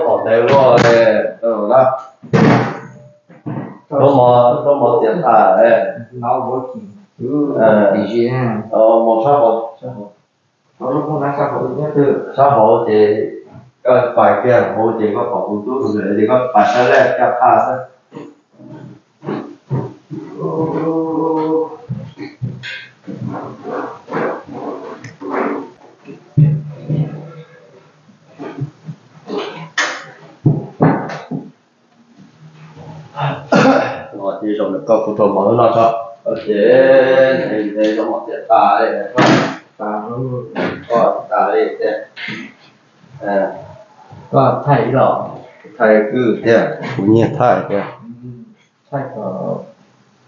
Tom ntev luaj li na. Rau mov, rau mov tiav tas li. Mov sab hauv, sab hauv ces koj pais kiag hauv ces koj pom kuv tub ces koj pais sab laj caj qha xwb. Ces zoo nws koj kuv rau mov lub no tso. Ces ntev ntev zoo mov tiav tas li, koj tas li tiag. Koj thaij ib los, thaij kwj tiag, kuv nyiag thaij tiag. Thaij kom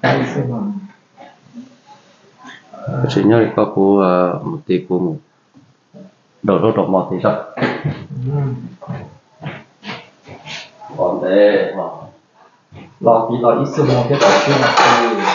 thaij xwb mas. Tsis nyob li koj kuv mus tid kuv mus rau zaub rau mov tid tso. Los ntev los, los tid los ib xuab moos thiab kaum tsib nas this.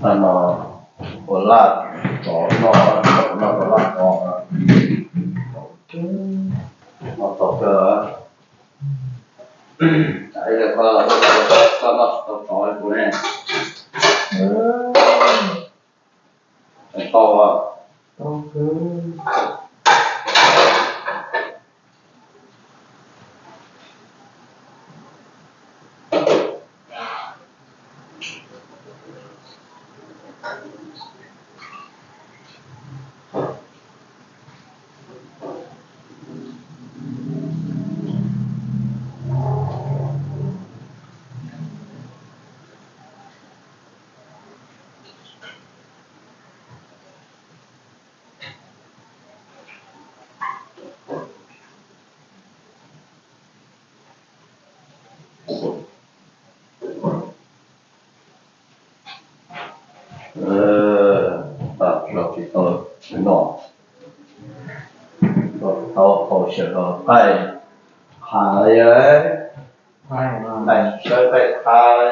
Tag no ua laj tsov noj, noj ua laj tsov no tau kawg. Tsam ib pliag koj, koj noj tsis tau tsov li kuv ne. Tau. Tau tsis tau no, tau tau sawv los qaij qha li, qaij sawv qaij qha li.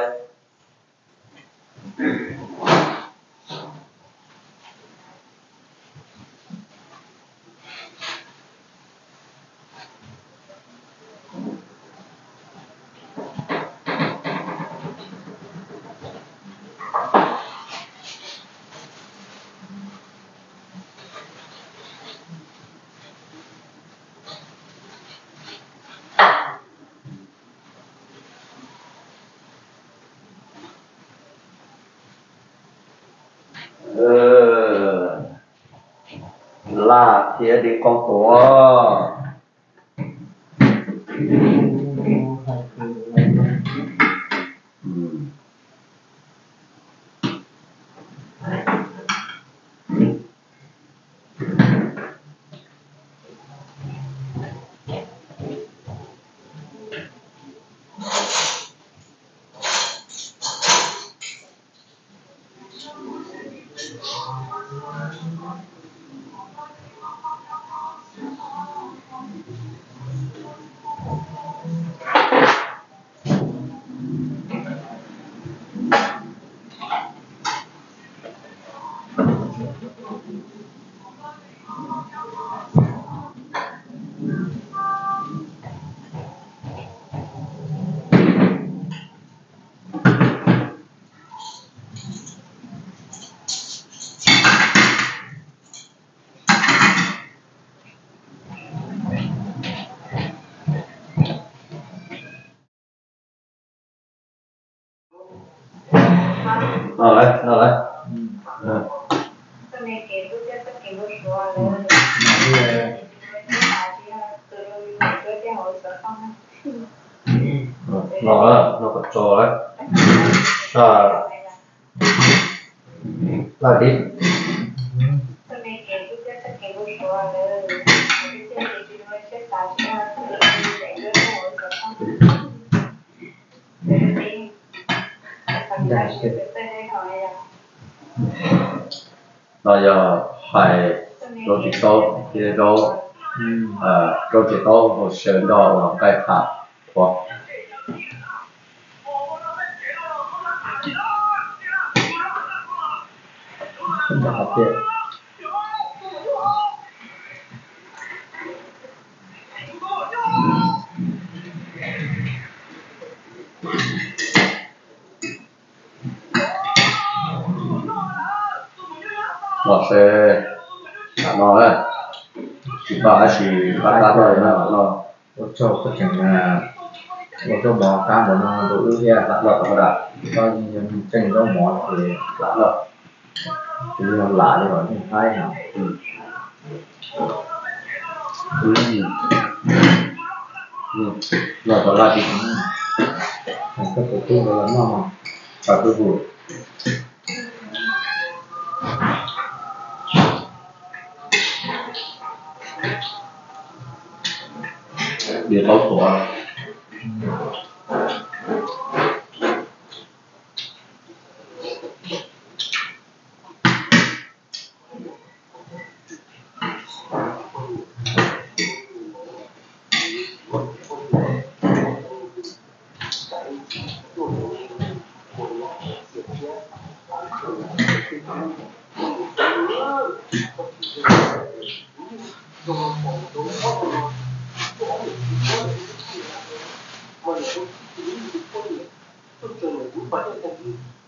Laj thiab li qoob tuaj. No lawm, no lawm. No lawm, no kom tso lawm. Saj. Lawm dib. No yog hais rau tsis tau, thiab rau, rau tsis tau hauv sawv nrog uas nqaij tham qhuav. Los seb, tam no na, tsis tau dab tsi, pab qab no no. Ua tsaug koj tseem ua zaub mov qab npaum no rau wb thiab. Los tom qab, koj yog neeg tseem zaub mov ces lam los, kuv yog lam li os neeg Thaib no. Los tom qab, koj tus tub los noj mas, pab tub hu. Bi qaub tuav.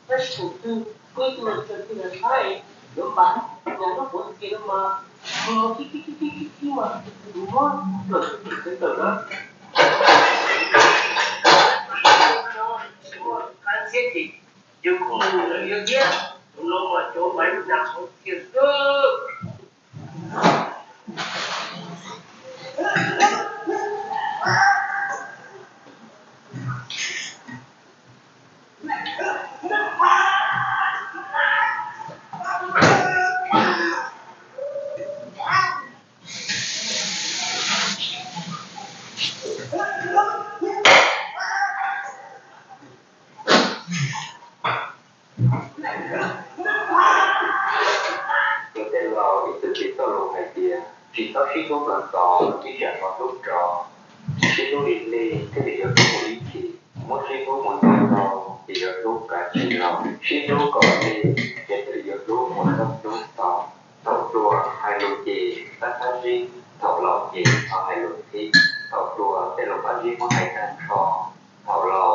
Tab sis thaum twg kuv ib tug niam txiv lawv npam nyas lub quav tiag no mas, mus mus kib kib kib kib kib kib mas, tus muab lawm tus txiv tawm na. Qab ntxiab ces yawg kuj mus lawm yawg thiab, tus no mas cov npam nyas qhov tiag xwb. Cov tej laus ib txwm txij txoj lus hais tias tsis txhob sib hlub hlo tos, ib tsam ho hlub rov. Sib hlub lig lig thiaj li yuav hlub mus ib chim, muab sib hlub mus ntau ntau ces yuav hlub kav tsis los. Sib hlub kom lig ces thiaj li yuav hlub mus txog hnub xaus. Thaum hluas hais lus ces tab tab zib, thaum laus ces ho hais lus thib. Thaum hluas tej lus qab zib muab hais tag nrho, thaum laus